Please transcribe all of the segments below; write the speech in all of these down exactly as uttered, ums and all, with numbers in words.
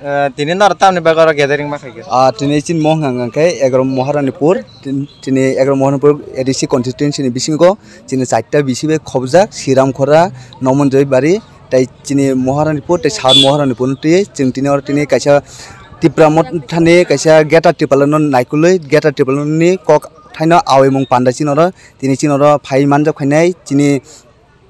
Eh, tini nor tamni bagwi oro gathering ma khaikhe? Ah, tini chini mohang hwnkhe Egaroh Maharanipur, tin-, tini Egaroh Maharanipur A D C constituency ni bisingo chini chaita B C bai khobjak Siram Khora, Nomonjoi Bari, tei chini Maharanipur tei South Maharanipur no twi chwng tini oro tini kaisa Tipra Motha ni kaisa Greater Tipraland no naikolwi Greater Tipraland ni kok thaino awi mung panda chini oro tini chini oro phai manjak phainai chini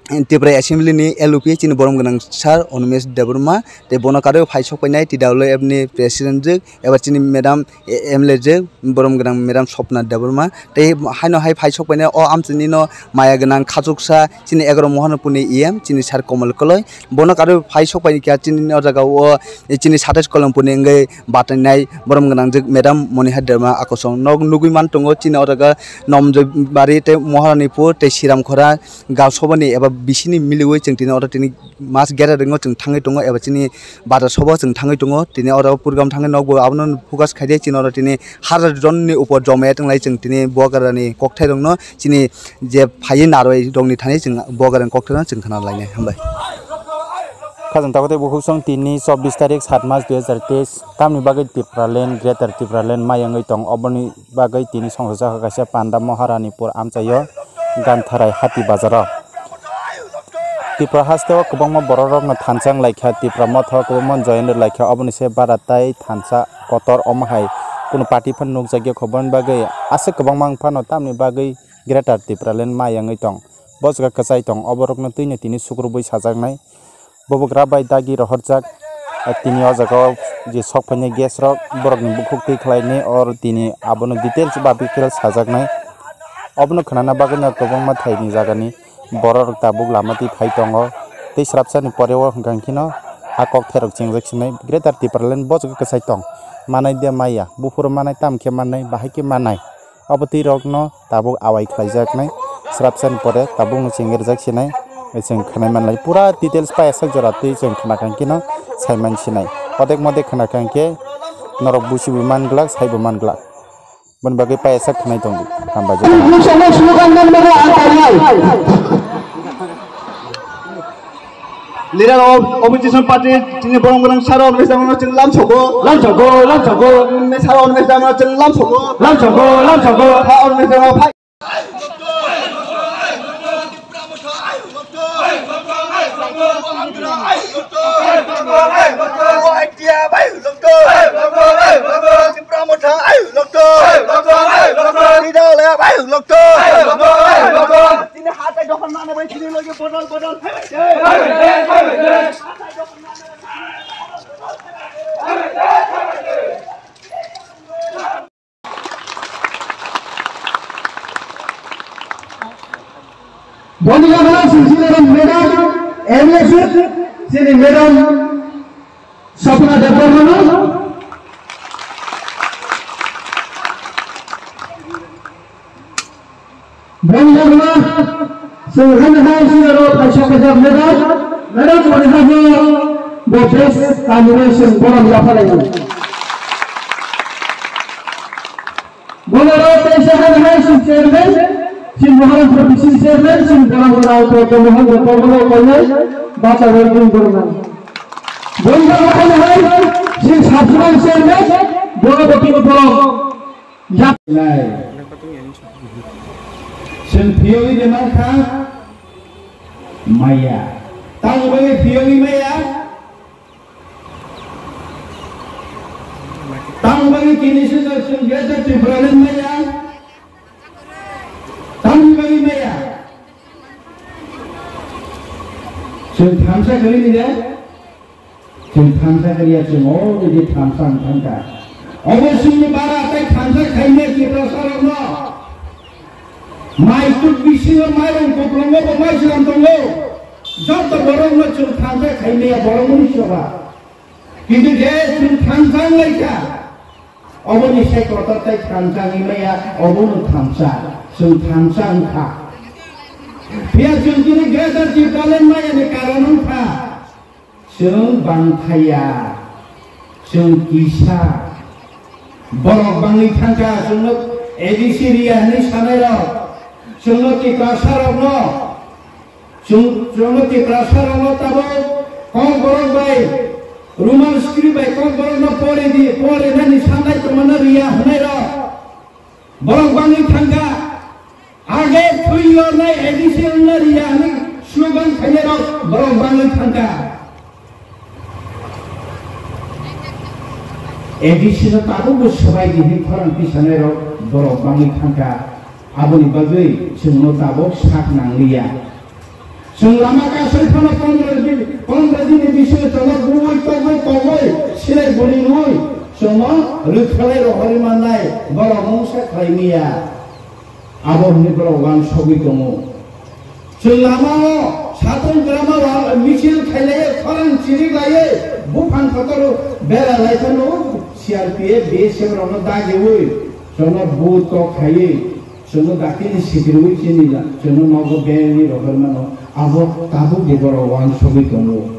Tipra Assembly ni L O P chini borom gwnang sir Animesh Debbarma tei bono karwi phai sok painai T W F ni president rwk eba chini madam M L A rwk borom gwnang madam Swapna Debbarma tei haino hai phai sok painai o amchini no maya gwnang khachuksa chini Egaroh Maharanipur ni E M chini sir Komal Koloi bono karwi phai sok painai kya chini o jaga o chini satais Kolompur ni wngwi batainai borom gwnang jwk madam Moniha Debbarma akosong nok nugwi man tongo chini o jaga Nomonjoi Bari tei Maharanipur tei Siram Khora ga sobani eba bisini miliwi chwng tini oro tini mas gera ringo chwng thangwi tongo eba chini bazar sobo chwng thangwi tongo tini oro program thangwi nokbo abono focus khaide chini oro tini hajar jon ni upor jomaya tonglai chwng tini bubagrani kokthai rokno chini je phaiwi narwi rokni thani chwng bubagrani kokthai rokno chwng khna lainai hambai. Khajang tabuk tei bukhuk song tini chobbish tarik sat mas dui hajar teis tamni bagwi Tipraland Greater Tipraland mayangwi tong oboni bagwi tini songsa kaisa panda Maharanipur amchaio Gantharai hati bazaro. Tipra hasteo kwbangma bororokno thansa wng laikha, Tipra motha o kwbangma join rw laikha, oboni se bara tai thansa kotor omo hai kunu party phano nukjakya kho, boni bagwi aswk kwbangma wng phano tamni bagwi Greater Tipraland mayangwi tong. Bo jaga kwchai tong, oborokno twino tini sukrubwi sajaknai. Bubagra bai dagi rohorjak, tini o jaga o je sok phainai guest rok, borokni bukhuk twi khlainai, oro tini abono details ba details sajaknai. Obono khnana bagwino kwbangma thaini jagani borok rok tabuk lama twi phai tongo. Tei swrapsani pore o hwnkha hwnkhe no a kokthairok chengjak sinai Greater Tipraland bo jaga kwchai tong. Manai de maya, buphuru manai, tamo khe mannai, bahai khe mannai. Obo twi rokno tabuk awai khlaijaknai, swrapsani pore tabukno chengrijak sinai, chwng khwnai manlai. Pura details paisa jora twi chwng khna kha hwnkhe no sai man sinai. Odek modek khna kha hwnkhe norok busibo man glak, saibo man glak. Boni bagwi paisa khwnai tongdi. Hambai. Leader of opposition party, chini borom gwnang sir o Animesh Debbarma chwng lamsogo. Lamsogo, lamsogo. Sir o Animesh Debbarma chwng lamsogo. Lamsogo, lamsogo. Ha Animesh Debbarma phai. Tini hatai dokan mana bai tini lagi bodol bodol. Boni yago sini sini madam M L A sini madam Swapna Debbarma. Boni yago chwng haino hai sini aro kaisa kaisa madam, madam boni yago bo best kanwi chwng borom yaphalaiwi. Bono aro teisa hai hai si chairman, si Maharaj Protection chairman, si Bono Bono Auto Mohan Goto Bono Kolai, Bata Wai Ding Bono. Bono hai hai si Sabsunan chairman, Bono Botini Bono. Lai. Chwng phiyogwi de mankha maya. Tamo bai phiyogwi maya. Tamo bagwi tini swijak chwng Greater Tipraland maya? Tamni bagwi maya? Chwng thansa kwrwi ni de? Chwng thansa kwrwi ya, chwng already thansa wng thangkha. Obo chwngni bara tei thansa khaimya Tiprasa rokno. Mai tuk bisingo mairung kuplungo bo mai slam tongo. Joto borokno chwng thansa khaimaya borok mani soba. Kintu je chwng thansa wnglaikha, oboni sai kotor tai thansa wngmaya, obono thansa, chwng thansa wngkha. Phiya chwng chini Greater Tipraland mayani karon wngkha. Chwng bangthaya, chwng kisa. Borok bangwi thangkha, chwngno A D C riya hwnwi sanairok, chwngno Tiprasarokno, chwng, chwngno Tiprasarokno tabuk Kokborok bai, Roman script bai Kokborok A D C no tabukbo swbai di hwnwi khorang tisanairok borok bangwi thangkha. Aboni bagwi chwngno tabuk sak nangliya. Chwng lama kasui phano pondro din, pondro din ni bisingo chwngno buwi togwi kogwi silai bwrwi rwui chwngno rwkhalai rohorwi mannai borok mungsa khlai miya. Abo hwnwi borok uansugwi tongo. Chwng lamao satung kwrama uan-, misil khailaiwi, khorang chiriklaiwi, buphang kotor bera lai phano C R P F, B S F rokno dagiwi, chwngno but kok khaiwi, chwngno dakti ni sikirwi chini la, chwngno nogo bengwi rohor mano, abo tabuk de borok uansugwi tongo.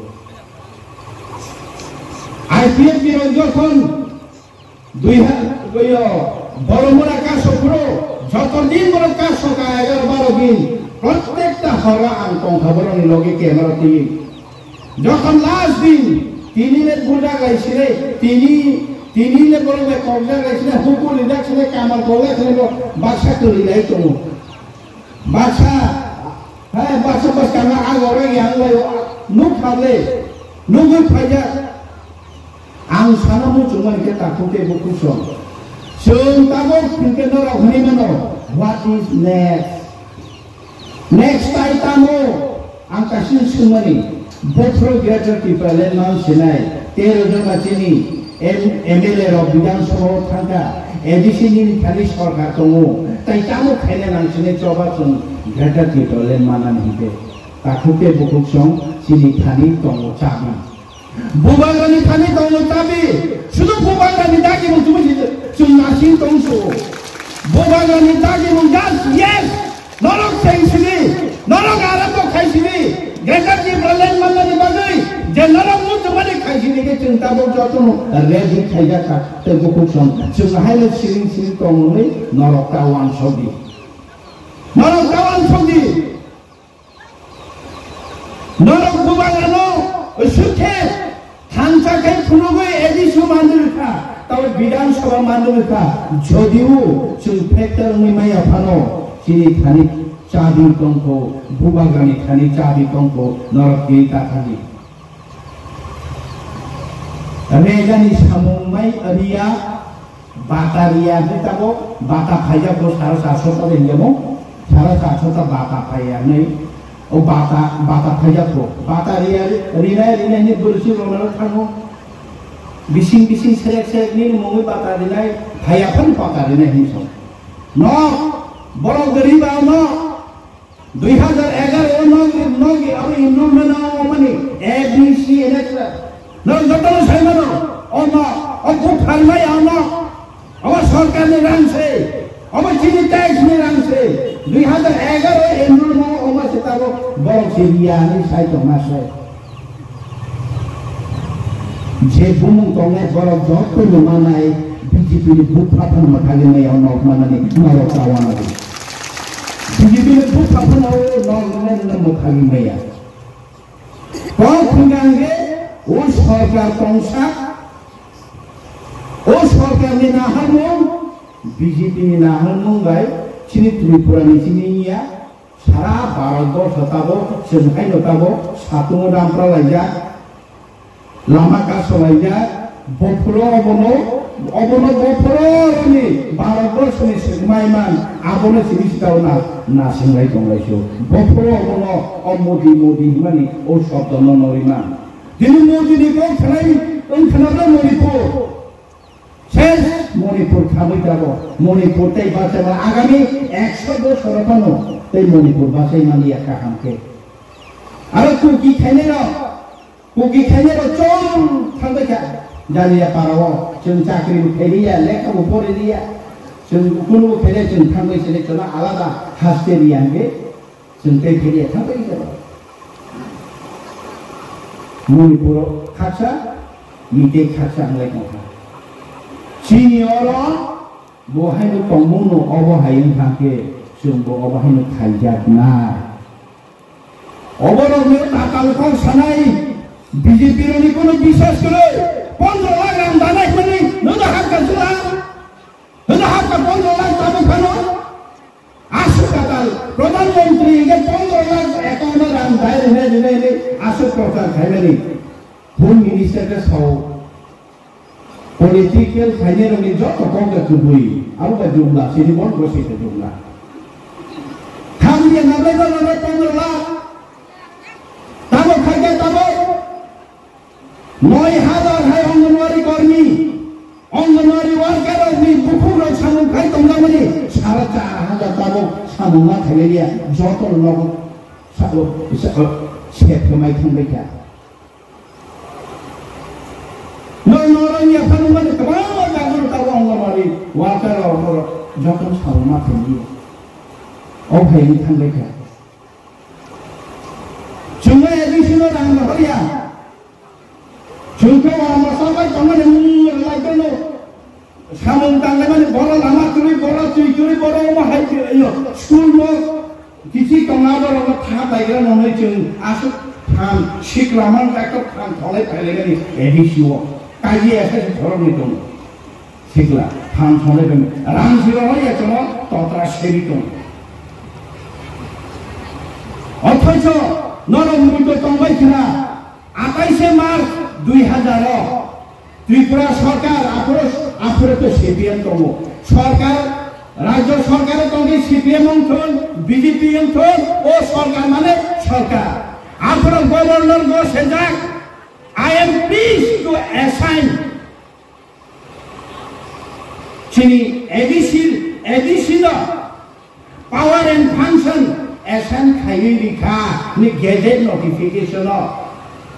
I P F ni rok jokhon Dui ha-, boyo, borok mora kaso phuru, joto din borok kaso ka egaroh baroh din, prottekta horo ang tongkha borokni loge camera twi. Jokhon last din, tini le bujak lai sile, tini, tini le borok le kokjak lai sile, hukur rijak sile, kamal kokjak sile, baksa kwrwi lai tongo. Baksa, hai baksa bwskang no ang oro yang lai o, nuk kha le, nugwi phaijak. Ang sana muchungmani khe takhuk tei bukhuk song. Chwng tabuk hwnkhe norok hwnwi mano, "What is next? Next tai tamo?" Ang kaisa swngmani, bophro Greater Tipraland man sinai, tero jona chini M-, M L A rok Bidhan Sabha o thangkha, A D C nini thani sorkar tongo, tai tamo khaina nang sinai choba chwng Greater Tipraland manani hinkhe. Takhuk tei bukhuk song chini thani tongo chabi. Bubagrani thani tongo chabi, sudu bubagrani dagi mung tumi si chwng nasing tong su. Bubagrani dagi mung just yes, norok cheng sini, norok arambo khai sini, Greater Tipraland manani bagwi, je norok muchungmani khai sini ke chwng tabuk jotono ready khaijak kha, tei bukhuk song chwng haino siring siring tongmani norok ta uansukdi. Norok ta uansukdi. Norok bubagrano sukhe thansa khe phunugwi A D C o manwi rwkha, tabo Bidhan Sabha manwi rwkha, jodio chwng factor wngwi maya phano chini thani chabi tongkho, bubagrani thani chabi tongkho, norok twi ta thani. Rejani samung mai riya, bata riya hwnwi tabuk bata phaijak bo sara charso ta hinjamo, sara charso ta bata phaiya hwnwi, o bata, bata phaijak bo, bata riya, rinai, rinai hwnwi bwrwisi rwnai thango, bising, bising serek, serek nini mungwi bata rinai, phaiya phano bata rinai hwnwi song. No, borok gariba no, Dui hazar egaroh o nog, nog abo enrollment o mani A B C N S. Nog jotono sai mano, omo, o bupharmai omo, omo sorkar ni rang se, omo chini tax ni rang se. Dui hazar egaroh o enrollment o omo se tabo borok se riya ni sai tongma se. Je bumung tongnai borok joto no manai B J P ni bupha phano mwthagwi maya o nok manani norok ta uanadi. B J P ni bupha phano o nok manani no mwthagwi maya. Kok hwnkha hwnkhe o sorkar tongsa, o sorkar ni naharmung, B J P ni naharmung bai chini Tripura ni chini ya, Sara Bharat borsho tabuk chwng haino tabuk satungo dampra laijak, lama kaso laijak, bophuro obono, obono bophuro ni Bharat borsho ni swkmai man, abono simi sitao na, nasinglai tonglaisio. Bophuro obono o Modi, Modi hwnmani o shobdo no nori man. Tini Modi ni kok khnai, wng khna bai Manipur. Ses Manipur khabwi tabuk. Manipur tei bachaima agami ekso bosor phano tei Manipur bachai mani ya kaham khe. Aro Kuki khainai rok, Kuki khainai rok chong thangbai kha. Jaliya para o chwng chakri bo khailiya, lekha bo poriliya. Chwng kunu bo khailiya, chwng thangbai sini chwla alada haste riya hwnkhe. Chwng tei philiya thangbai khe Manipuro khaksa, mitei khaksa wnglai tongkha. Chini oro bo haino tongmungno obo hai wng thang khe chwngbo obo haino khaijaknai. Oborokno tatal kok sanai B J P rokni kono biswas kwrwi pondro lakh rang danai hwnwi nono hakha jora. Hwno hakha pondro lakh tabuk phano aswk tatal Pradhan Mantri hwnkhe pondro lakh account o rang dai rwnai rwnai hinwi aswk prochar khaimani Home Minister khe sao. Political khainai rokni joto kok da kubui, abo bai jumla, sini bon bo sini jumla. Khamya nabai ba nabai pondro lakh. Tamo khaikha tamo. Noi hazar hai Anganwadi kormi, Anganwadi worker rokni bukhuk rok samung khai tongjakmani sara char hazar tamo samung ma khailaiya, joto nogo sa-, sa-, set khe mai thangbaikha. Norok, norok ni yaphang mani kwbangma jaga rok tabuk Anganwadi worker rok, rok joto samung ma khailaiya. O hai wngwi thangbaikha. Chwngno A D C no rang rohorya. Chwngkhe o masa bai tongmani mung lai tono. Samung tanglaimani boro lama kwrwi, boro twi kwrwi, boro omo hai, iyo, school no kisi tongna borokno tha paigra nonoi chwng aswk phan sikla man kha, ekto phan tholai phailaimani A D C o. Kaji S S C thorokni tongo. Sikla, phan thonai bai rang siro hoi ya chamo totra seri tong. Othocho norok muito tongbai khna, atais March dui hazar o Tripura sorkar aphuru, aphuru to C P M tongo. Sorkar, rajyo sorkar tongo C P M wngthon, B J P wngthon, o sorkar mane sorkar. Aphuru governor go sejak, "I am pleased to assign." Chini A D C, A D C no power and function assign khaiwi rikha ni gazette notification o.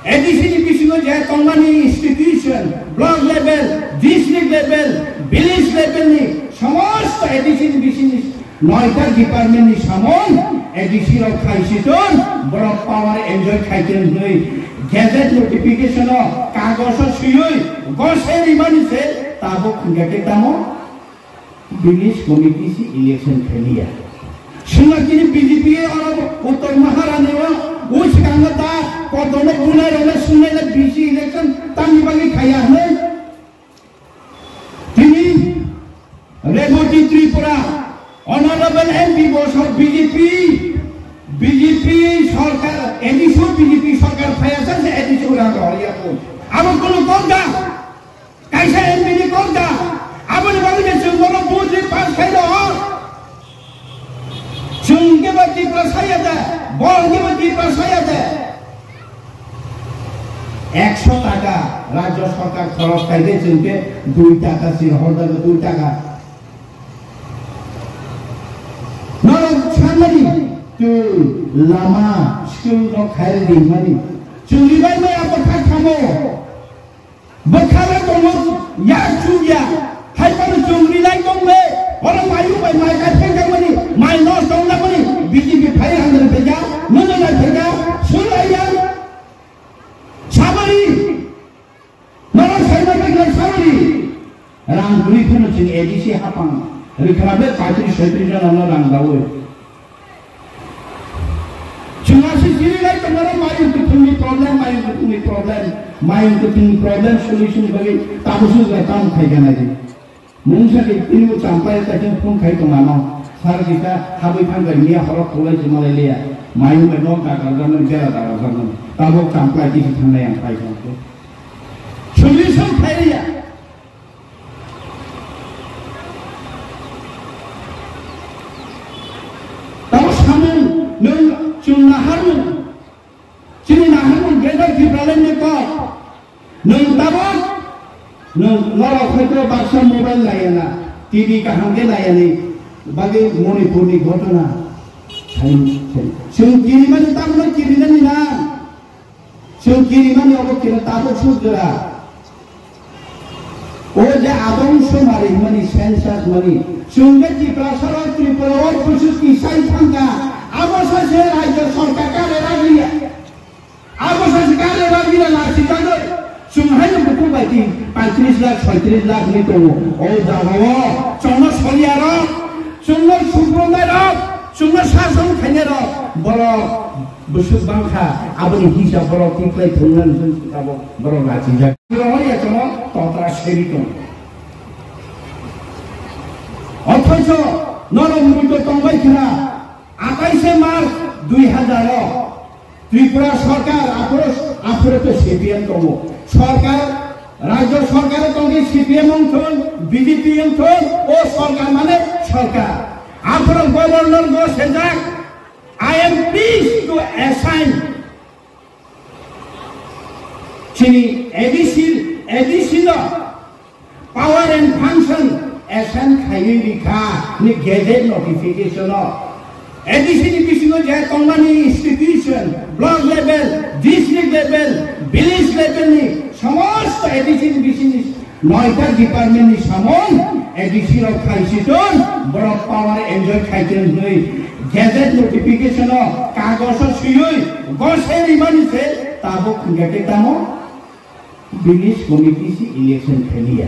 A D C ni bisingo je tongmani institution, block level, district level, village level ni somosto A D C ni bisingo noita department ni samung A D C rok khai siton, borok power enjoy khai ton hwnwi gazette notification o kagoso swiwi gose rimani se tabuk hwnkhe tamo village committee si election khailiya. Swngna kini B J P oro Uttor Maharani o, o swkango ta kotorno bunai rokno swngnaina B C election tamni bagwi khaiya hwnwi. Tini Reboti Tripura, Honorable M P bosor B J P, B J P sorkar, A D C o B J P sorkar phaiya sa se A D C o rang rohorya pun. Abo kunu kok da? Kaisa M P ni kok da? Aboni bagwi je chwng bono vote ri pass khai rohor. Chwng khe ba Tiprasa ya de, bo hwnkhe ba Tiprasa ya de. Ekso taka rajyo sorkar khoros khai de chwng khe dui taka si rohor da dui taka. Norok sanmani twi lama school rok khai rimani. Chwng ribai maya bwkha thamo. Bwkha le tongo ya chukya. Hai phano chwng rilai tong le. Oro mayu bai mai kai thengjakmani, mai nosto wngjakmani, B J P phai hwnwi phaikha, nwnwi lai phaikha, swlaiya. Sabari. Norok saima bai khlai sabari. Rang kwrwi phano chwng A D C hapang rwkha be paitris soitris jona no rang dawi. Chwng aswk chini lai tongo mayung kwthwngni problem, mayung kwthwngni problem, mayung kwthwngni problem solution bagwi tabuk swk bai tamo khai gana di. Mungsa di tini bo champai ta khe phone khai tong ano. Sar kita habwi thang bai miya horok khulai se malai liya. Mayung bai nok dagar dan bera dagar dan. Tabuk champai kisi thangnai ang pai tong. Solution khai liya. Tamo samung nwng chwng naharmung, chini naharmung Greater Tipraland ni kok. Nwng tabuk nwng norok hwnkhe baksa mobile naiya na, T V kaham khe naiya ni bagwi Manipur ni ghotona. Chwng kirimani tamo kirinani na. Chwng kirimani obo kira tabuk sujra. O je adong somari hwnmani census mani. Chwng je Tiprasa rok Tripura o kuchuk kisai thangka. Abo sa se rajya sarkar kare ragriya. Abo sa se kare ragriya lasi jagoi. Chwng haino buku bai ti paitris lakh, soitris lakh ni tongo. O jaga o chwngno soliya rok, chwngno subrumnai rok, chwngno sason khainai rok. Borok Bwswk bangkha, aboni hisab borok tikhlai thwngna hwnwi tabuk borok rachijak. Rohorya chwngno totra seri tong. Othocho norok muito tongbai khna, atais March dui hazar o Tripura sorkar aphuru, aphuru to C P M tongo. Sorkar, rajyo sorkar tongo C P M wngthun, B J P wngthun, o sorkar mane sorkar. Aphuru governor go sejak, "I am pleased to assign." Chini A D C, A D C no power and function assign khaiwi rikha ni gazette notification o. A D C ni bisingo je tongmani institution, block level, district level, village level ni somosto A D C ni bisini noita department ni samung A D C rok khai siton, borok power enjoy khai ton hwnwi gazette notification o kagoso swiwi gosai rimani se tabuk hwnkhe tamo village committee si election khailiya.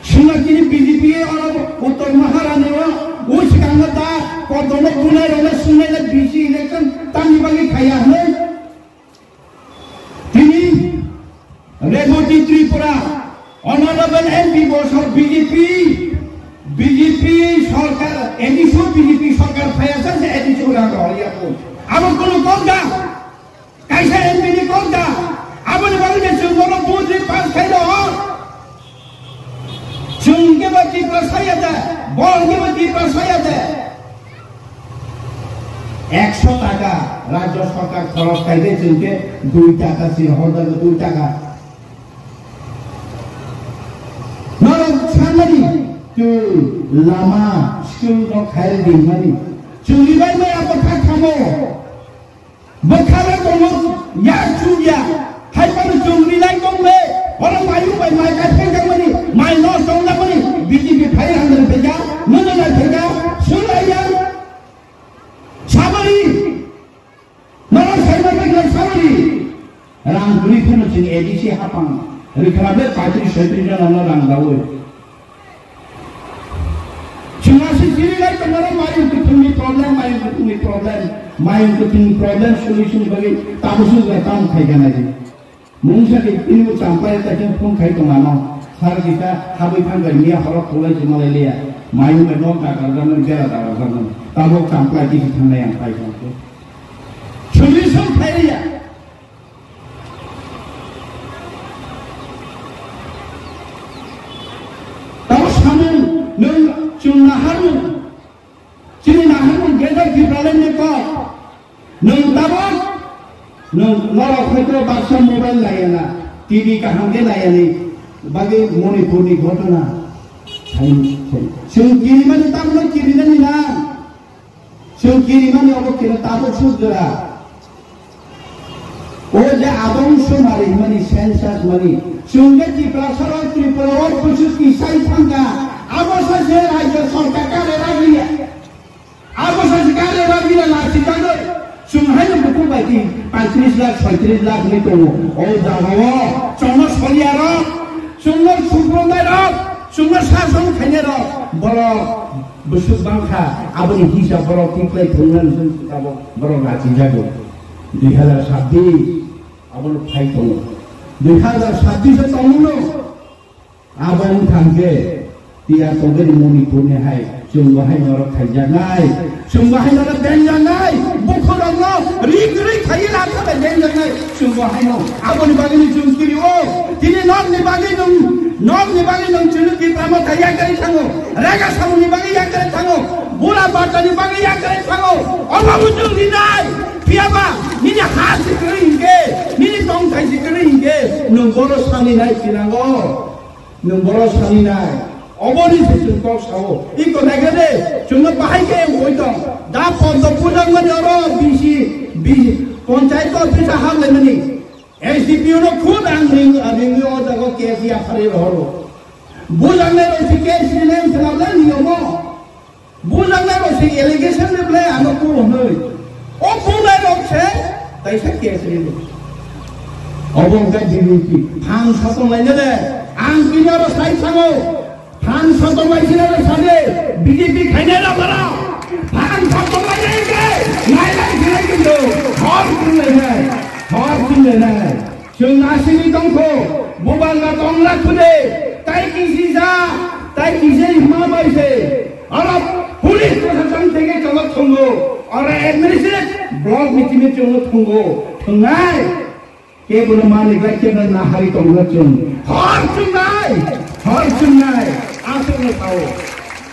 Suna kini B J P oro Uttor Maharani o, o swkango ta kodono bunai rokno swngnaina B C election tamni bagwi khaiya hwnwi. Tini Reboti Tripura, Honorable M P bosor B J P, B J P sorkar, A D C B J P sorkar phaiya sa se A D C rang rohorya ko. Abo kono kok da? Kaisa M P ni kok da? Aboni bagwi je chwng bono vote ri pass khai rohor. Chwng kebo Tiprasa ya de, bo kebo Tiprasa ya de. Ekso taka rajyo sorkar khoros khai de chwng khe dui taka si hor da dui taka. Norok sanmani chwng lama school no khai ri mani. Chwng ri bai mai abo kha khamo. Bwkhara tongo ya chukya. Hai phano chwng rilai tong le. Oro mayu bai mai ka thengjakmani, mai nosto wngjakmani, B J P phai rang rang thengja, nwnwi nai thengja, sulaiya. Sabari. Noro saima bai khlai sabari. Rang bwrwi phano chwng A D C hapang. Rikha be patri sotri jona no rang dawi. Chwng aswk chini lai tongmani mayung kuthumni problem, mayung kuthumni problem, mayung kuthumni problem solution bagwi tabuk swk bai tamo khai gana di. Mungsa di tini bo champai ta khe phone khai tong ano. Sar kita habwi thang bai miya horok khulai se malai liya. Mayung bai nok dagar dan bera dagar dan. Tabuk champai kisi thangnai ang pai tong khe. Solution khai liya. Tamo samung nwng chwng naharmung, chini naharmung gede Tipraland ni kok. Nwng tabok, nwng norok hwnkhe baksa mobile naiya na, T V kaham khe naiya ni bagwi Manipur ni ghotona. Chwng kirimani tamo kirinani na. Chwng kirimani obo kino tabuk suk jora. O je adong sumari hwnmani census mani. Chwng je Tiprasa rok Tripura o kuchuk kisai thangka. Abo sa se rajya sarkar kare ragya. Abo sa se kare ragya lasi jagoi. Chwng haino buku bai ti paitris lakh, soitris lakh ni tongo. O jaga o chwngno solia rok. Chwngno subrumnai rok, chwngno sason khainai rok, borok bwswk bangkha, aboni hisab borok tiklai thwngna nwng tabok borok rachijago. Dui hazar sabbish abono phai tongo. Dui hazar sabbish o tongo no. Abo wng thang khe Tiya tongani Manipur ni hai chwng bo hai norok khaijaknai, chwng bo hai norok benjaknai, bukhurokno rik rik khaiwi rasa bai benjaknai, chwng bo haino. Aboni bagwino chwng kiri o, tini nokni bagwi nwng, nokni bagwi nwng chwngno Tipra Motha yakarwi thango, Rega samungni bagwi yakarwi thango, Bura Bartani bagwi yakarwi thango, omo bo chwng rinai, phiyaba nini ha si kwrwi hinkhe, nini tongthai si kwrwi hinkhe, nwng bono saninai sinango. Nwng borok sani nai. Oboni se chwng kok sao. Iko naikhe de, chwngno bahai khe wngwi tong. Da poddo pujakmani oro bisi, bisi, panchayat office o hablaimani. S D P O no khud ang ring, ringwi o jaga case yapharwi rohoro. Bujaknai rok se case rinai wngkha nai niyomo. Bujaknai rok se allegation ni belai ano kuro hwnwi. O bunai rok se taisa case rili. Obo wngkha D B P. Phan sotong laina de. Ang kini oro sai sango. Phan sotong lai sina ro sade. B J P khaina ra bara. Phan sotong lai nai ke. Nai lai sina kintu. Hor kun lai nai. Hor kun lai nai. Chwng asini tongkho, bubanga tongla khune, tai kisi ja, tai kisi hima bai se. Oro police proshashan theke chwngno thwngo, oro administrative block ni timi chwngno thwngo, thwngnai. Kebono mani bai kebo nahari tongla chwng. Hor chwngnai, Chwngnai, aswkno sao.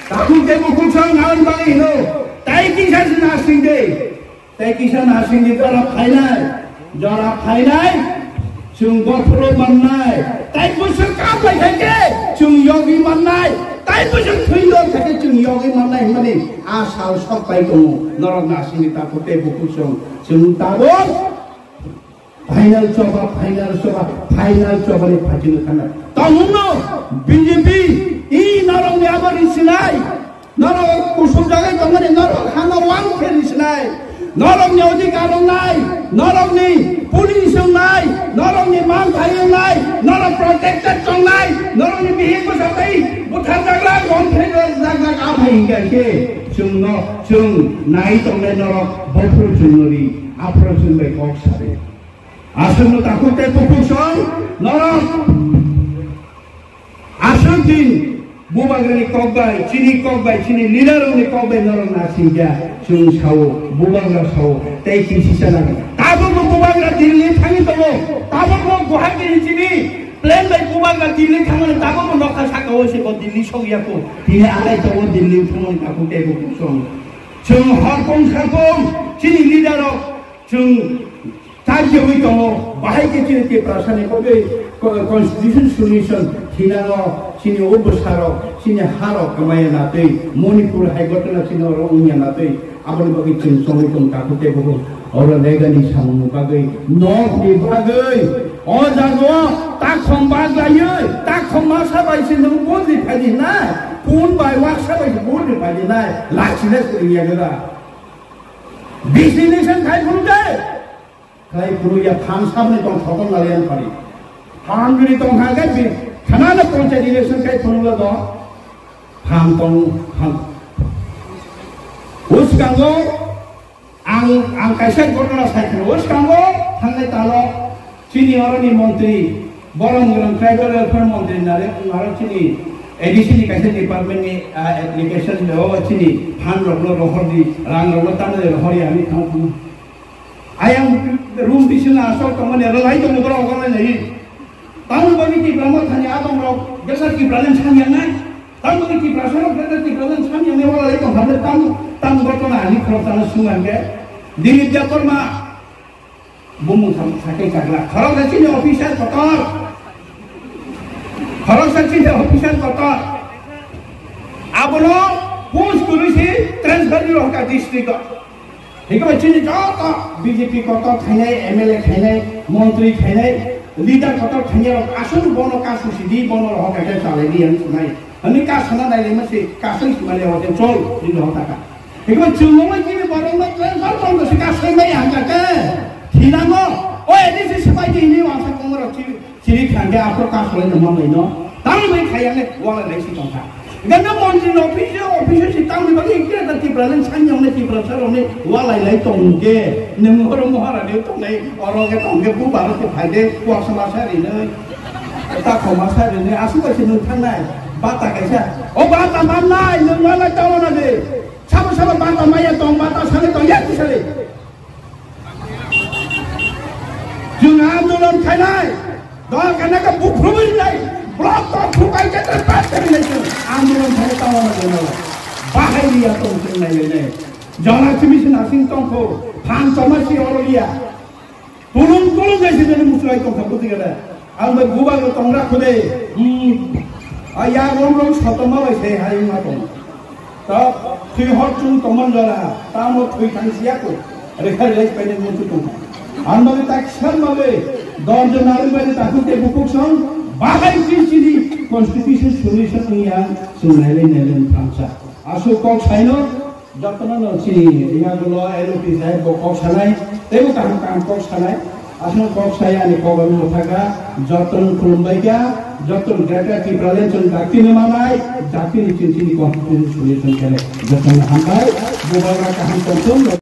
Takhuk tei bukhuk song ang bagwi hino, tai kisa se nasing de. Tei kisa nasingni jora phainai, jora phainai, chwng bothoro mannai, tai bwswk kaplai khaikhe chwng yogwi mannai, tai bwswk thwilor khaikhe chwng yogwi mannai hwnmani a sal sok pai tongo. Norok nasingni takhuk tei bukhuk song chwng tabuk final choba, final choba, final chobani phaikhe thangna. Tongmungno B J P i norokni abo risinai. Norok kusuk jagai tongmani, norok hano wang khe risinai. Norokni odhikar wngnai, norokni police wngnai, norokni manthai wngnai, norok protected tongnai, norokni bihik bwsa tei butharjakla, gom khe jak jak aphai hingkha khe chwngno, chwng nai tongnai norok bophuru chwngno ri, aphuru chwng bai kok sari. Aswkno takhuk tei bukhuk song norok aswk din bubagrani kok bai, chini kok bai, chini leader rokni kok bai norok nasingya, chwng sao, bubagra sao, tei kisi sana. Tabukbo bubagra Delhi thangwi tongo, tabukbo Guwahati ni chini plane bai bubagra Delhi thangmani, tabukbo nokha sakao se bo Delhi sokya kho. Tini alai tongo Delhi thangmani takhuk tei bukhuk song. Chwng hor kong sa kong chini leader rok chwng Chajagwi tongo, bahai khe chini Tiprasani bagwi co-, constitution solution thinango, chini o bwsarok, chini harok kwmaya natwi, Manipur hai gotona chini oro wngya natwi, aboni bagwi chwng chongwi tong takhuk tei bukhuk oro legani samungni bagwi, nokni bagwi, o jagao takhom baglaiwi, takhom masa bai se nwng bondri phaidi hinai, kun bai waksa bai se bondri phaidi hinai, lachina se wngya gada. Business khai phuru de. Khai phuru ya phan sabni tong sokol nalian pari. Phan bini tong kha khe bi khanana panchayat election khai phuru la do. Phan tong phan. Uskango ang, ang kaisa gotona sai khna. Uskango thangnai talo chini oroni montri, borom gwnang tribal welfare montri nare, nare chini A D C ni kaisa department ni, ah, application le o chini phan rok no rohor di, rang rok no tamni rohor ya ani thang thang. Ayang room bisingo aswk tongmani rwlai tongo borok okolai lai. Tamoni bagwi Tipra Motha ni adong rok bwsa Tipra len samyang nai. Tamoni Tiprasa rok bwsa Tipra len samyang nai walai tong kha tam tam gotona ani khorok sana sung ang khe. Dilip Debbarma bumung sam sakai chakla. Khorok na chini officer kotor. Khoroksa chini officer kotor. Abono post kwrwi se transfer rw kha district o. Hingke chini joto B J P kotor khainai, M L A khainai, montri khainai, leader kotor khainai rok aswk bono kasu sidi, bono rohor kaisa chalai di ang sunai. Ani kasana nai lema se kasai sumani rohor chol di rohor taka. Hingke chwngno chini borokno transfer tongdo se kasai mai ang kake. Thinango, o A D C sipai di hini wangsa kongro chini. Chini khangke aphro kasolai no manlai no. Tamo bai khayang le wala lai si tongkha. Gana montri no office, office si tamo bai ikre ta Tipra len sanyong ne Tipra sarong ne wala lai tongke. Nung oro mohara ne tongnai, oro ke tongke bu baro ke phaide, kuak sama sari ne. Ta khoma sari ne, asu bai si nung thangnai. Bata kaisa. O bata mannai, nung wala tawana de. Sabo sabo bata maya tong, bata sale tong, ya kisale. Chwng andolon khainai, dol khainai khe buphruwi nai, block to phukai khe tre pat khe nai chwng andolon khainai tamo na jeno. Bahai riya tong chwng nai nai nai. Jora simi sin asing tong kho, phan toma si oro riya. Tulung tulung nai si jeno musulai tong kho buti gada. Ang bai bubagra tong ra khude. Hmm. A ya rom rom sotoma bai se hai ma tong. Ta thui hor chung tongmon jora, tamo thui thang siya ko. Rekha rek paine mun tu tong. Ang bai tak san ma bai. Dor de nari bai ta khuk te bukuk song. Bahai chi chi di constitution solution ang ya sung nai le nai le thamsa. Asu kok saino. Jotono no chini yagulo L O P saheb bo kok sanai, teibo kaham kaham kok sanai. Aswk kok sai ani kok ano thaka, jotono khulumbai kha, jotono Greater Tipraland chwng jatini manai, jatini chwng chini constitution solution khe jotono hambai, bubagra kaham tongthung.